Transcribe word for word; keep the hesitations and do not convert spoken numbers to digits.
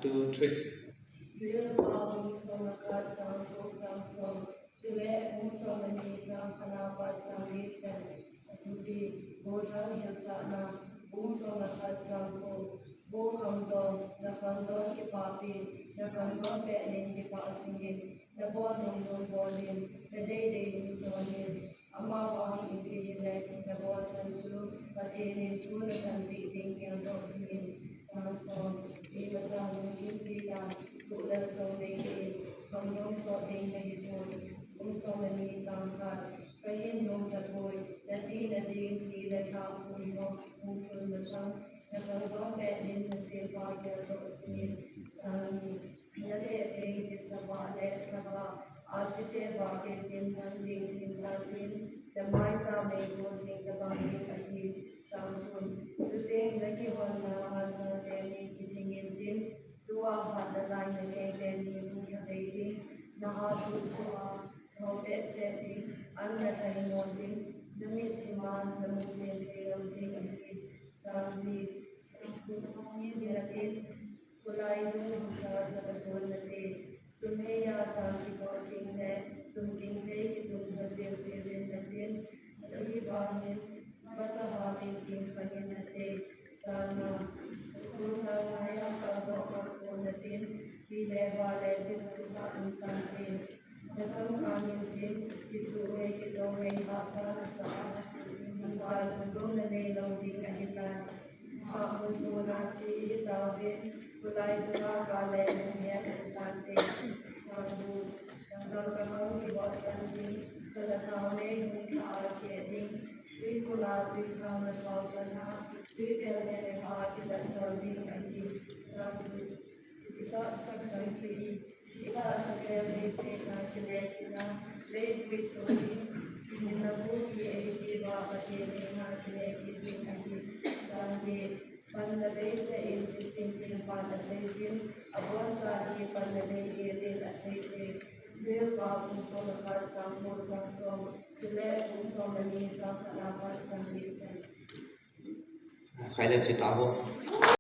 Two, three. Thuhilpa bung som le khat chang gup chang som, chule bung som le ni chang khat apat chang get chan. Athupi, Gollhang hilchahna, bung som le khat chang ko. Vo khangdong, na khangdong kipahpi, na khangdong pet in kipah singin, na bol nungnung bolin, na deidei jing jonin. Amavang ipi hile na bol chan chu Pathen in thu na tanpeh ding geldoh jingin. Chang som, imacha lungthim tidan, thohlel jong nei hih in, khangdong sot ding nahi poi. Bung som le ni chang khat, kahin nom tapoi, nati nading ti le thang phun ho hung phun masang, na khangdong pet in na sempa geldoh jingin. Chang ni, na tehtei tisavah le thavah, ahsi tevah kei jin nang ding thim tan in, na maicha meigo jing tabang ding ahi. Chang thum, chuteng na kihonna masang teni kithing intin, tua hat nalai nakeng teni hung tha thei ding, na hat hung suh a, thou behseh ding, an na thai nom ding, na mitlhi man na mu chen thei lou ding ahi. Chang li, Pathen in natin, kholai dung hung sa jat a kon nate, sum hei a chang kibol ding le, tum king thei kitum sa cheu cheu in natin, ahivangin, vacha ha king king khangin nate. Chang nga, kho sang ngai a kaldoh kal kon natin, chi le va le chi sa sa um tante. Na changkang intin, kisuh hei kitou hei hahsa nasa a, hijat hungdong nanei lou ding ahitan. Hah hung sona chi ihi tauvin, kholai dunga kale nahet u tante. Chang gup, nang dang kahang kibot tan ding, sa le thao nei hung tha a keh ding, tui kul a tui thao na thao tan a, tui pel ne le ha kitat sol ding ahi. Chang get, Kitah sak sang si i, kitah sak le leiset na kile kit na, leivui sung hi, hinna bu hi eiti va Pathen henga kile kit ding ahi. Chang get, panna beiseh in hicheng teng pan asei jin, aboncha hi panna beigel in asei jin. Thuhilpa bung som le khat chang ko chang som, chule bung som le ni chang khat apat chang get chan. Khai le chi ta ho.